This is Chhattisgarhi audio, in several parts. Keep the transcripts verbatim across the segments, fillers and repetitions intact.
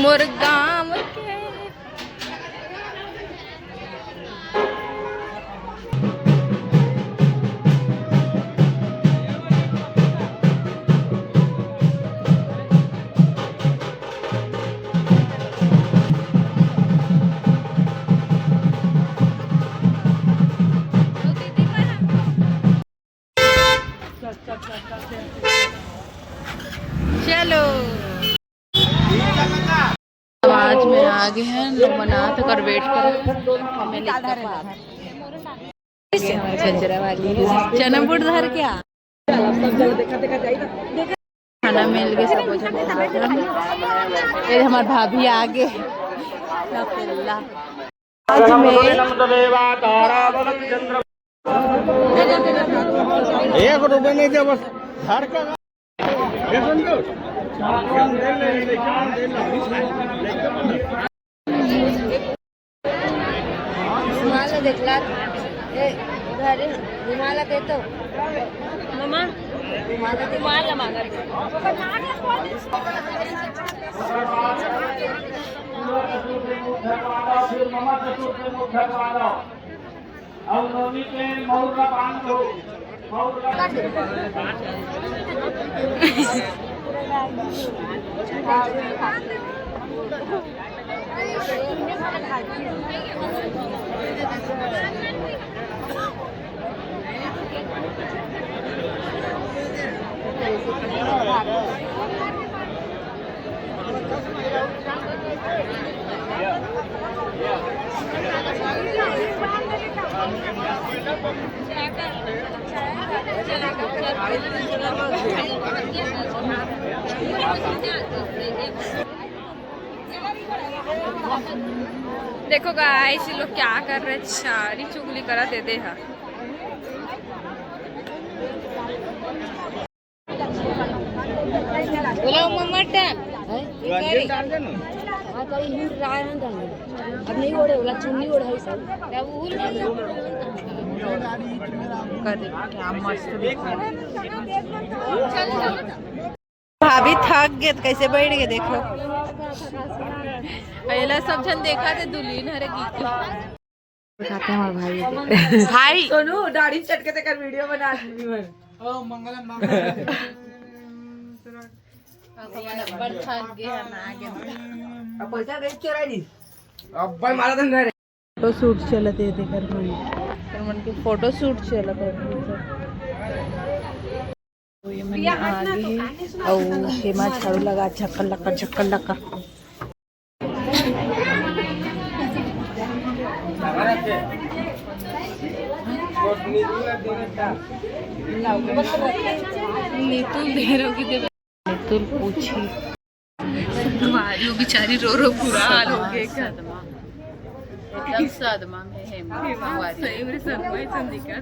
मोर गाँव के। चलो, आज मैं आ गे हन, लोग मनात कर वेट कर। चंचरा वाली चना बूट धर के आ। खाना मिल गे, सब झन खा हन। ये हमार भाभी आ गे। आज मैं एक रुपये नहीं दे, बस घर का। रुमाल देखला, ए, घर रुमाल दे तो। मम्मा, रुमाल दे। रुमाल मांगा। अउ नौनी के मउर ला बांध दो। मउर ला देखो गाइस, ये लोग क्या कर रहे हैं, सारी चुगली करा दे दे हा। बोला मम्मा टाइम। हैं? ये करे। हाँ, तो ये हीर रहा है ना, अब नहीं ओढ़े, बोला चुन्नी ओढ़े है सब। कर दे, क्या मस्त दिख रहा है। भाभी थक गे त कैसे बैठ गे, देखो। एला सब झन देखा थे, दुल्हन हरे गीत। दिखाते हैं हमारे भाई के। भाई। सोनू, दाढ़ी चटके तेकर वीडियो बना दी। ओ, मंगलम, मंगलम। अब पैसा दे चोरा ली। अब भाई मारा धंधा रे। फोटो शूट चलत हे तेकर मन, तेकर मन के फोटो शूट चलत हे। तो ये मन आगे हे, अउ हेमा झाड़ू लगा, झक्कल लक्कड़, झक्कल लक्कड़। नीतू देरो की देवे। नीतू पूछी। संगवारी हो बेचारी रो रो बुरा हाल हो गया का। सदमा, एकदम सदमा में हे संगवारी। सही में सदमा ही संदिका।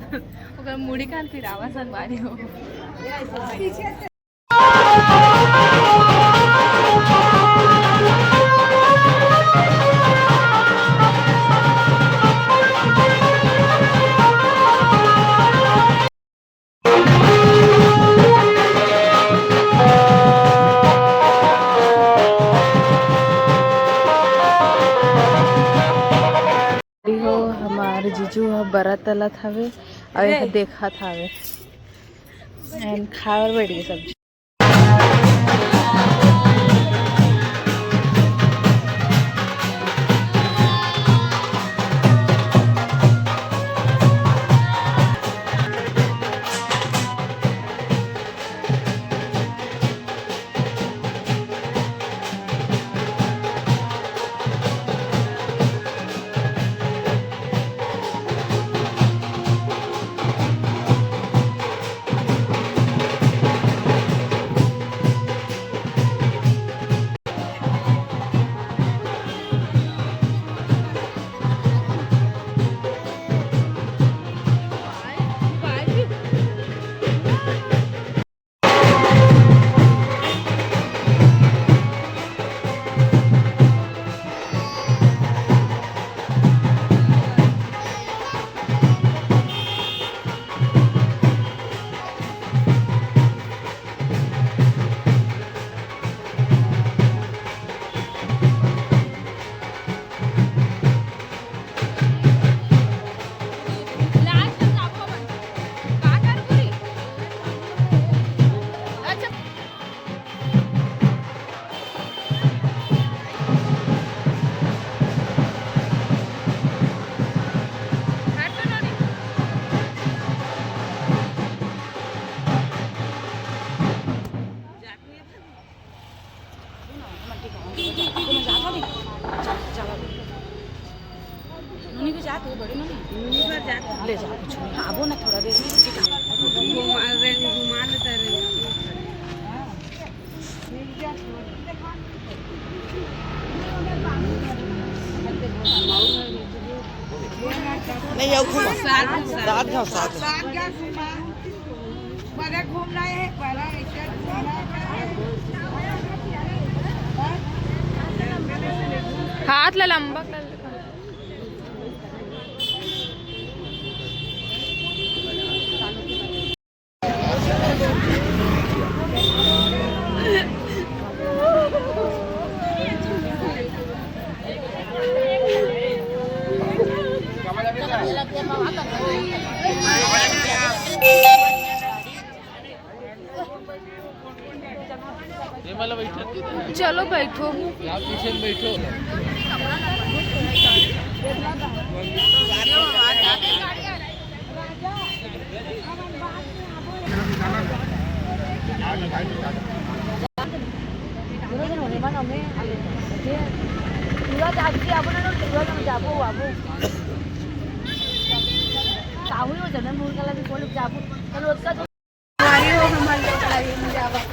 ओकर मुड़ी कान पिरावा संगवारी हो। हो, हमार जीजू ह बरा तलत हवे अउ एहा देखत हवे। एन खाए बर बैठ गे सब्जी। ले जा, कुछ नहीं। हाँ, वो ना थोड़ा देर में, ठीक है। घुमा, घुमा लेता रहे। नहीं, आओ, घुमा। साथ में, साथ। साथ जाओ, साथ। साथ जाओ, घुमा। पहले घूमना है, पहले एक घूमना है। हाथ ला लंबा कर। चलो बैठो। आप पीछे में बैठो।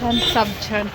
हम सब झन।